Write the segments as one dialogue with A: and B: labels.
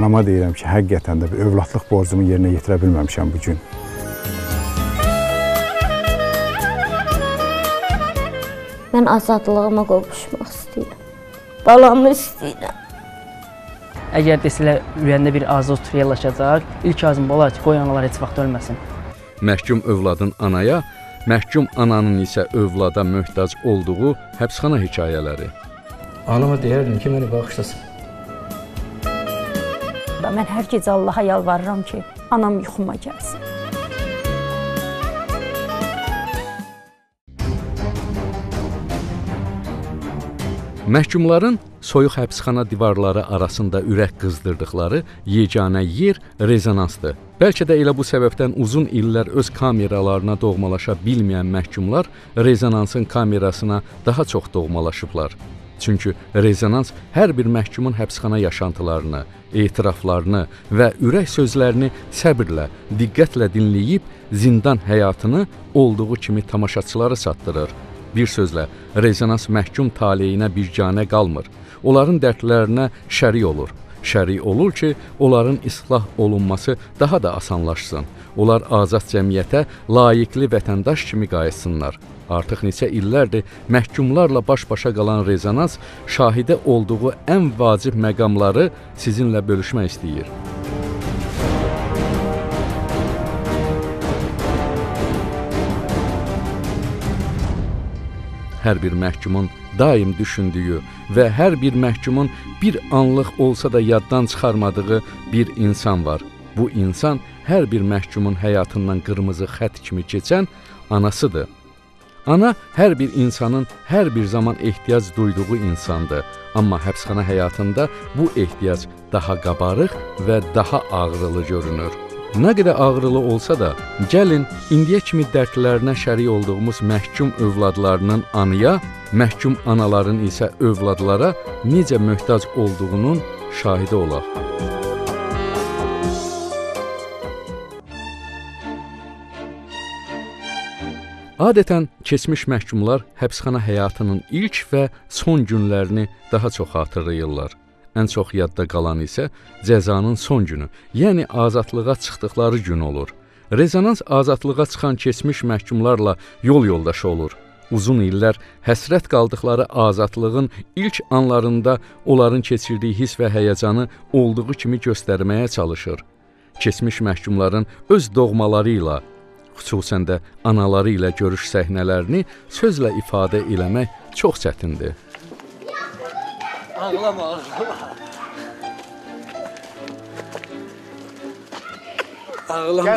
A: Anama deyirəm ki, həqiqətən də bir övladlıq borcumu yerinə yetirə bilməmişəm bu gün.
B: Mən azadlığıma qovuşmaq istəyirəm. Balamı istəyirəm.
C: Əgər desələr ürəyində bir arzu reallaşacaq, ilk arzum olar ki, qoy analar heç vaxt ölməsin.
D: Məhkum övladın anaya, məhkum ananın isə övlada möhtac olduğu həbsxana hekayələri.
E: Anama deyərdim ki, məni bağışlasın.
F: Mən hər gecə Allaha yalvarıram ki, anam yuxuma gəlsin.
D: Məhkumların soyuq həbsxana divarları arasında ürək qızdırdıqları yeganə yer rezonansdır. Bəlkə də elə bu səbəbdən uzun illər öz kameralarına doğmalaşa bilməyən məhkumlar rezonansın kamerasına daha çox doğmalaşıblar. Çünki rezonans hər bir məhkumun həbsxana yaşantılarını, etiraflarını və ürək sözlərini səbirlə, diqqətlə dinləyib zindan həyatını olduğu kimi tamaşaçılara çatdırır. Bir sözlə, rezonans məhkum taleyinə biganə qalmır. Onların dərdlərinə şərik olur. Şərik olur ki, onların islah olunması daha da asanlaşsın. Onlar azad cəmiyyətə layiqli vətəndaş kimi qayıtsınlar. Artıq neçə illərdir məhkumlarla baş-başa qalan rezonans şahidə olduğu ən vacib məqamları sizinlə bölüşmək istəyir. Hər bir məhkumun daim düşündüyü və hər bir məhkumun bir anlıq olsa da yaddan çıxarmadığı bir insan var. Bu insan hər bir məhkumun həyatından qırmızı xətt kimi keçən anasıdır. Ana hər bir insanın hər bir zaman ehtiyac duyduğu insandır. Amma həbsxana həyatında bu ehtiyac daha qabarıq və daha ağrılı görünür. Nə qədər ağrılı olsa da, gəlin indiyə kimi dərdlərinə şərik olduğumuz məhkum övladlarının anıya, məhkum anaların isə övladlara necə möhtac olduğunun şahidi olaq. Adətən keçmiş məhkumlar həbsxana həyatının ilk və son günlərini daha çox xatırlayırlar. Ən çox yadda qalan isə cəzanın son günü, yəni azadlığa çıxdıqları gün olur. Rezonans azadlığa çıxan keçmiş məhkumlarla yol yoldaşı olur. Uzun illər həsrət qaldıqları azadlığın ilk anlarında onların keçirdiyi his və həyəcanı olduğu kimi göstərməyə çalışır. Keçmiş məhkumların öz doğmaları ilə, xüsusən də anaları ilə görüş səhnələrini sözlə ifadə eləmək çox çətindir.
E: Ağlama, ağlama. Ağlama.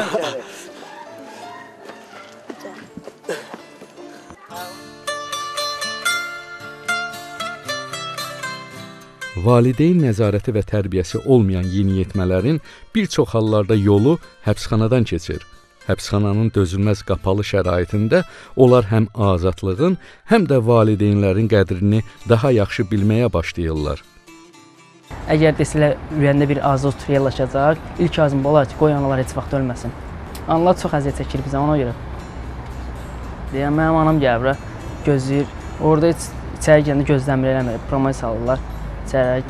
D: Valideyn nəzarəti və tərbiyəsi olmayan yeniyetmələrin bir çox hallarda yolu həbsxanadan keçir. Həbsxananın dözülməz qapalı şəraitində onlar həm azadlığın, həm də valideynlərin qədrini daha yaxşı bilməyə başlayırlar.
C: Əgər desələr ürəyində bir arzu reallaşacaq, ilk arzum olar ki, qoy analar heç vaxt ölməsin. Analar çox əziyyət çəkir bizə ona görə. Deyəm, mənim anam gəlir bura, gözləyir. Orada heç içəri girəndə gözləmir eləmir, promoy salırlar. İçəri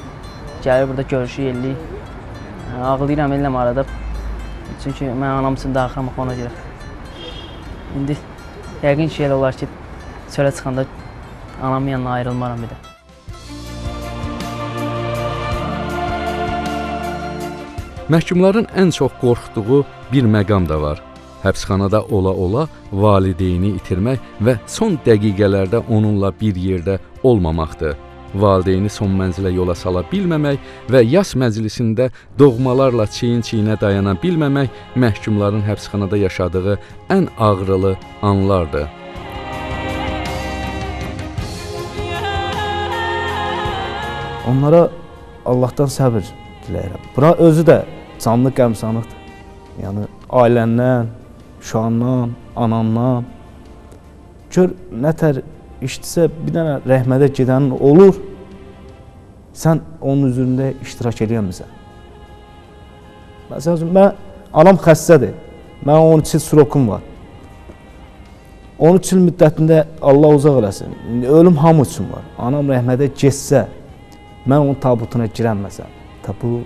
C: gəlir burada görüşük, eləyik. Ağlayıram eləm arada. Çünki mən anam üçün darıxıram ona görə. İndi yəqin ki, elə olar ki, çölə çıxanda anamın yanına ayrılmaram bir də.
D: Məhkumların ən çox qorxduğu bir məqam da var. Həbsxanada ola-ola valideyni itirmək və son dəqiqələrdə onunla bir yerdə olmamaqdır. Valideyni son mənzilə yola sala bilməmək və yas məclisində doğmalarla çiyin-çiyinə dayana bilməmək məhkumların həbsxanada yaşadığı ən ağrılı anlardır.
G: Onlara Allahdan səbir diləyirəm. Bura özü də canlı qəmsanıqdır. Yəni ailəndən, uşağından, anandan. Gör nə tər işdisə bir dənə rəhmətə gedənin olur, sən onun üzərində iştirak eləyəmirsən. Məsəl üçün, mən, anam xəstədir, mənim 13 il srokum var. 13 il müddətində Allah uzaq eləsin, ölüm hamı üçün var. Anam rəhmətə getsə, mən onun tabutuna girəməsəm, bu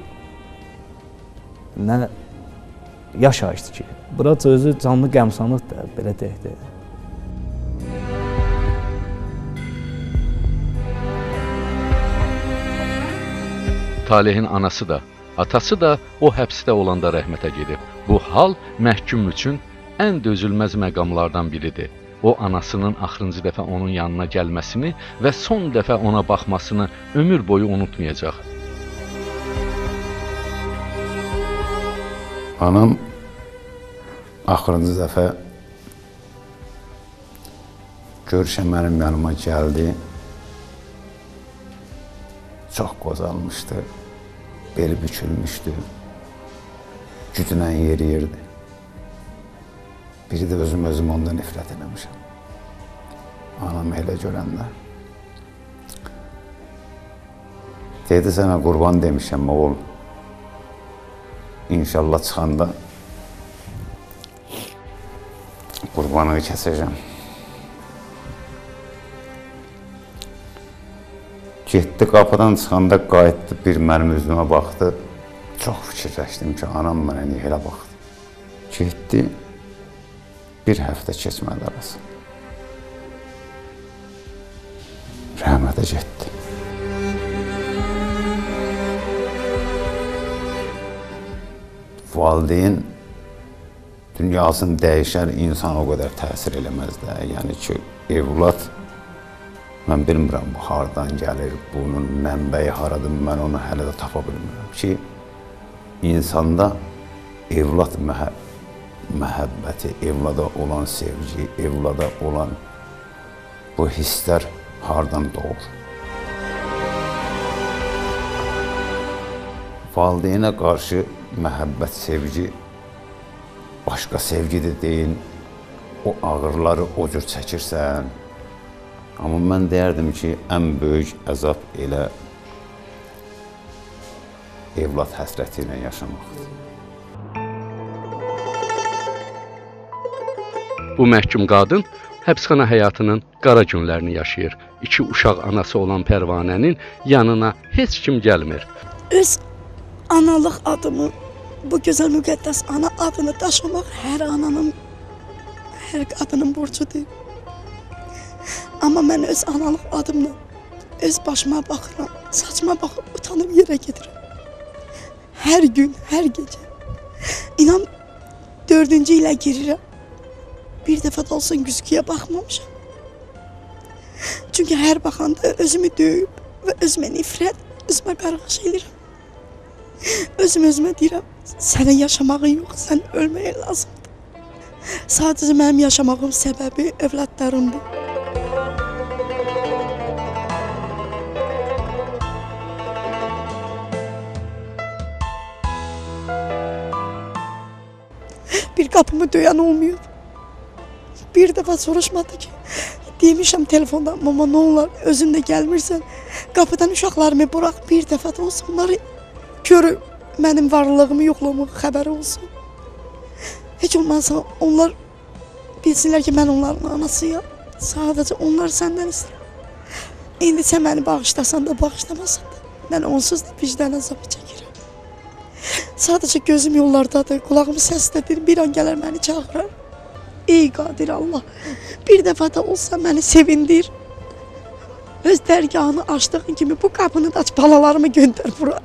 G: Nə yaşayışdır ki? Bura özü canlı qəmsanlıqdır, belə deyək də.
D: Talehin anası da, atası da o həbsdə olanda rəhmətə gedib. Bu hal məhkum üçün ən dözülməz məqamlardan biridir. O, anasının axırıncı dəfə onun yanına gəlməsini və son dəfə ona baxmasını ömür boyu unutmayacaq.
A: Anam axırıncı dəfə görüşə mənim yanıma gəldi. Çox qozalmışdı, beli bükülmüşdü, gücünə yeriyirdi. Biri də özüm ondan nifrət eləmişəm. Anam elə görəndə. Dedi, sənə qurban demişəm, oğul. İnşallah çıxanda qurbanı kəsəcəm. Getdi, qapıdan çıxanda qayıtdı, bir mənim üzümə baxdı. Çox fikirləşdim ki, anam mənə niyə elə baxdı. Getdi, bir həftə keçmədi arası. Rəhmətə getdi. Valideyn dünyasını dəyişər, insan o qədər təsir eləməz də. Yəni ki, evlad, mən bilmirəm bu hardan gəlir, bunun mənbəyi haradır, mən onu hələ də tapa bilmirəm ki, insanda evlad məhəbbəti, evlada olan sevgi, evlada olan bu hisslər hardan doğur? Valideynə qarşı məhəbbət, sevgi başqa sevgidir deyin, o ağırları o cür çəkirsən. Amma mən deyərdim ki, ən böyük əzab elə evlad həsrəti ilə yaşamaqdır.
D: Bu məhkum qadın həbsxana həyatının qara günlərini yaşayır. İki uşaq anası olan Pərvanənin yanına heç kim gəlmir.
H: Öz analıq adımı, bu gözəl müqəddəs ana adını daşımaq hər ananın, hər qadının borcudur. Amma mən öz analıq adımla öz başıma baxıram, saçıma baxıb utanıb yerə gedirəm. Hər gün, hər gecə. İnan, 4-cü ilə girirəm. Bir dəfə də olsun güzgüyə baxmamışam. Çünki hər baxanda özümü döyüb və özümə nifrət, özümə qarğış edirəm. Özüm özümə deyirəm, sənə yaşamağın yox, sən ölməyə lazımdır. Sadəcə mənim yaşamağım səbəbi övladlarımdır. Bir qapımı döyən olmuyor. Bir dəfə soruşmadı ki, demişəm telefonda, mama nə olar, özün də gəlmirsən, qapıdan uşaqlarımı bıraq, bir dəfə də olsun, onları görüm, mənim varlığımı, yoxluğumu xəbəri olsun. Heç olmazsa onlar bilsinlər ki, mən onların anasıyam. Sadəcə onlar səndən istəyirəm. İndi sən məni bağışlasan da, bağışlamasan da, mən onsuz da vicdan əzabı çəkirəm. Sadəcə gözüm yollardadır, qulağım səslədir, bir an gələr məni çağırar. Ey qadir Allah, bir dəfə də olsa məni sevindir. Öz dərgahını açdığın kimi bu qapını da aç, balalarımı göndər bura.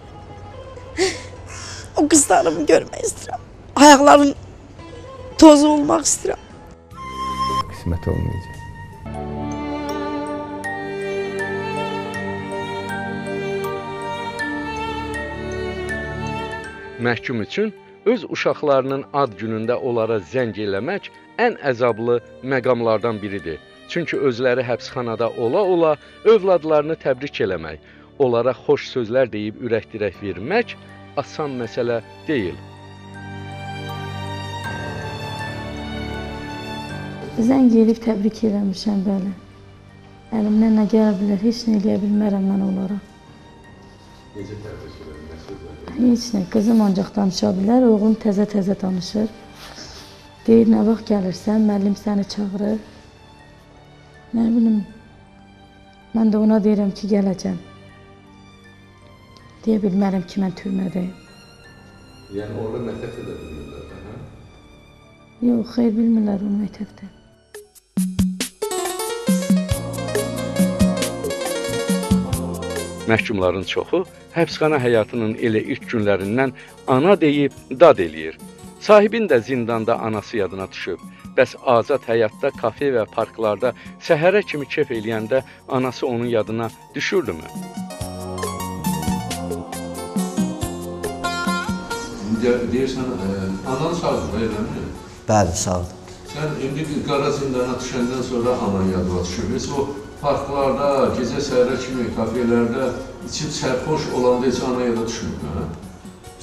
H: O qızlarımı görmək istəyirəm. Ayaqların tozu olmaq istəyirəm.
E: Qismət olmayacaq.
D: Məhkum üçün öz uşaqlarının ad günündə onlara zəng eləmək ən əzablı məqamlardan biridir. Çünki özləri həbsxanada ola-ola övladlarını təbrik eləmək, onlara xoş sözlər deyib ürək-dirək vermək asan məsələ deyil.
I: Zəng elib təbrik eləmişəm, bəli. Əlimdən nə gələ bilər, heç nə eləyə bilmərəm mən onlara.
D: Necə təbrik elədin, nə sözlər?
I: Heç nə, qızım ancaq danışa bilər, oğlum təzə-təzə danışır. Deyir, nə vaxt gəlirsən, müəllim səni çağırır. Nə bilim, mən də ona deyirəm ki, gələcəm. Deyə bilmərəm ki, mən türmədəyim.
D: Yəni orada məktəbdə də bilmirlər də, hə?
I: Yox, xeyr, bilmirlər onu məktəbdə.
D: Məhkumların çoxu həbsxana həyatının elə ilk günlərindən ana deyib dad eləyir. Sahibin də zindanda anası yadına düşüb. Bəs azad həyatda kafe və parklarda səhərə kimi kef eləyəndə anası onun yadına düşürdümü? Deyirsən, anan sağdır, eləmi?
J: Bəli, sağdır.
D: Sən indi qara zindana düşəndən sonra anan yadına düşür. Heç o parklarda, gecə səhərə kimi kafelərdə içib sərxoş olanda heç ana yada düşmür, hə?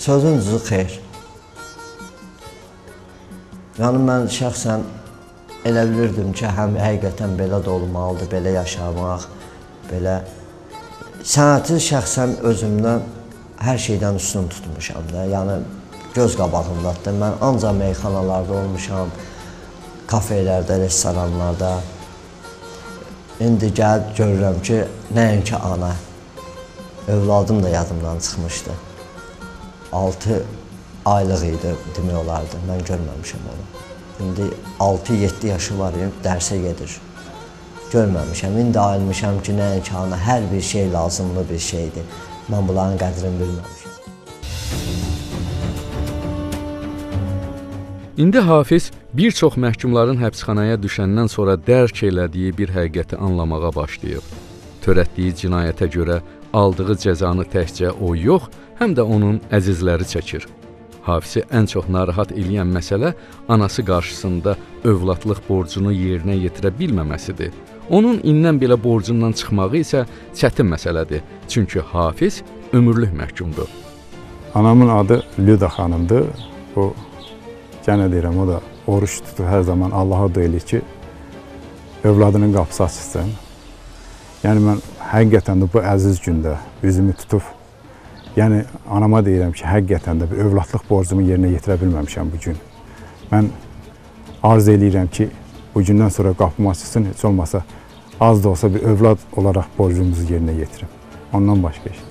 J: Sözün düzü xeyr. Yəni mən şəxsən elə bilirdim ki, həm həqiqətən belə də olmalıdır, belə yaşamaq, belə. Sənəti şəxsən özümdən hər şeydən üstün tutmuşam da. Yəni göz qabağındadır. Mən ancaq meyxanalarda olmuşam, kafelərdə, restoranlarda. İndi gəlib görürəm ki, nəinki ana, övladım da yadımdan çıxmışdı. 6 aylıq idi, demək olardı, mən görməmişəm onu. İndi 6-7 yaşı var, dərsə gedir. Görməmişəm, indi ayılmışam ki, nəinki ana, hər bir şey lazımlı bir şeydir. Mən bunların qədrini bilməmişəm.
D: İndi Hafiz bir çox məhkumların həbsxanaya düşəndən sonra dərk elədiyi bir həqiqəti anlamağa başlayıb. Törətdiyi cinayətə görə aldığı cəzanı təkcə o yox, həm də onun əzizləri çəkir. Hafisi ən çox narahat eləyən məsələ anası qarşısında övladlıq borcunu yerinə yetirə bilməməsidir. Onun indən belə borcundan çıxmağı isə çətin məsələdir. Çünki Hafiz ömürlük məhkumdur.
K: Anamın adı Lüda xanımdır. O, gənə deyirəm, o da oruç tutur hər zaman Allaha dua eləyir ki, övladının qapısı açılsın. Yəni mən həqiqətən də bu əziz gündə üzümü tutub, yəni anama deyirəm ki, həqiqətən də bir övladlıq borcumu yerinə yetirə bilməmişəm bu gün. Mən arzu eləyirəm ki, bu gündən sonra qapım açılsın, heç olmasa az da olsa bir övlad olaraq borcumuzu yerinə yetirim. Ondan başqa iş.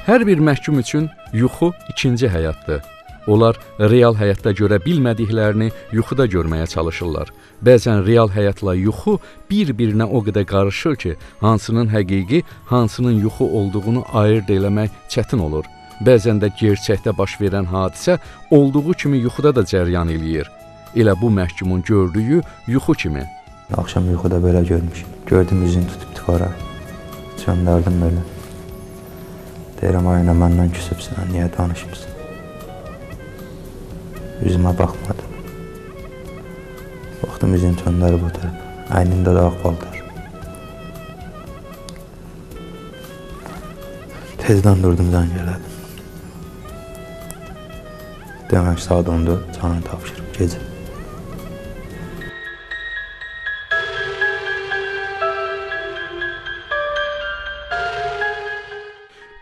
D: Hər bir məhkum üçün yuxu ikinci həyatdır. Onlar real həyatda görə bilmədiklərini yuxuda görməyə çalışırlar. Bəzən real həyatla yuxu bir-birinə o qədər qarışır ki, hansının həqiqi, hansının yuxu olduğunu ayırd eləmək çətin olur. Bəzən də gerçəkdə baş verən hadisə olduğu kimi yuxuda da cəryan eləyir. Elə bu məhkumun gördüyü yuxu kimi.
E: Axşam yuxuda belə görmüşüm. Gördüm üzünü tutub divara. Çöndərdim belə. Deyirəm, ay ana, məndən küsübsən, niyə danışmısan? Üzümə baxmadı. Baxdım, üzünü çöndərib oturub. Əynində də ağ paltar. Tezdən durdum, zəng elədim. Demək, saat 10-da canını tapşırıb gecə.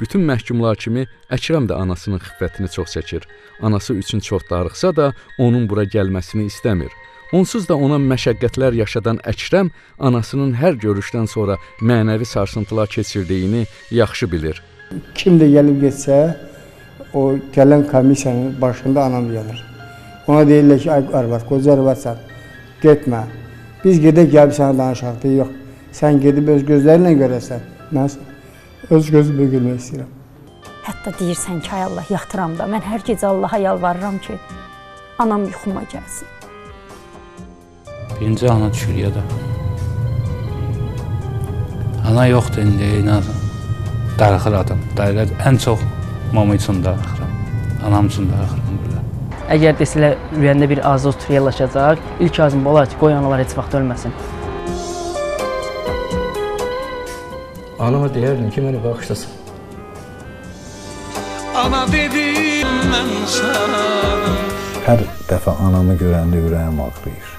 D: Bütün məhkumlar kimi Əkrəm də anasının xiffətini çox çəkir. Anası üçün çox darıxsa da onun bura gəlməsini istəmir. Onsuz da ona məşəqqətlər yaşadan Əkrəm anasının hər görüşdən sonra mənəvi sarsıntılar keçirdiyini yaxşı bilir.
L: Kim də gəlib getsə, o gələn komissiyanın başında anam gəlir. Ona deyirlər ki, ay arvad, qoca arvadsan, getmə. Biz gedək gəlib sənə danışaq. Deyir, yox, sən gedib öz gözlərinlə görəsən. Mən öz gözümlə görmək istəyirəm.
F: Hətta deyirsən ki, ay Allah, yatıram da. Mən hər gecə Allaha yalvarıram ki, anam yuxuma gəlsin.
M: Birinci ana düşür ya da. Ana yoxdur indi, inanın. Darıxır adam. Darıxır. Ən çox mama üçün darıxıram. Anam üçün darıxıram burada.
C: Əgər desələr ürəyində bir arzu reallaşacaq, ilk arzum olar ki, qoy analar heç vaxt ölməsin.
E: Anama deyərdim ki, məni bağışlasın.
N: Ana dedim mən sənə.
O: Hər dəfə anamı görəndə ürəyim ağrıyır.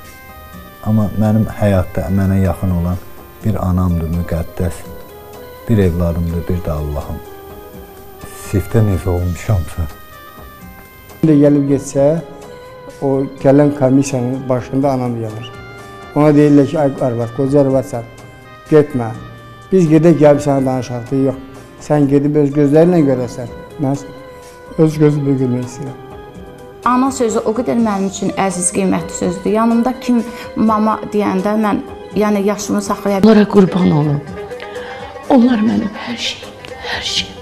O: Amma mənim həyatda mənə yaxın olan bir anamdır, müqəddəs, bir evladımdır, bir də Allahım. Siftə necə olmuşamsa.
L: Kim də gəlib getsə, o gələn komissiyanın başında anam gəlir. Ona deyirlər ki, ay arvad, qoca arvadsan, getmə. Biz gedək, gəlib sənə danışaq. Deyir, yox, sən gedib öz gözlərinlə görəsən. Mən öz gözümlə görmək istəyirəm.
P: Ana sözü o qədər mənim üçün əziz, qiymətli sözdür. Yanımda kim mama deyəndə mən yəni yaşımı saxlaya
Q: bilmirəm. Onlara qurban olum. Onlar mənim hər şeyimdir, hər şeyim.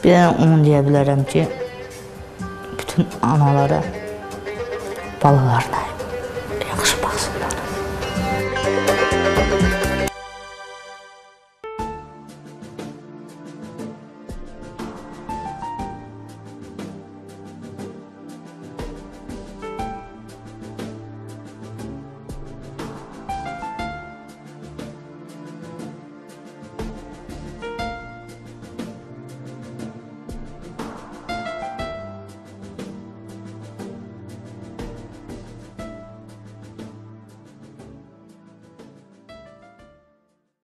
R: Bir dənə onu deyə bilərəm ki, bütün analara, balalarına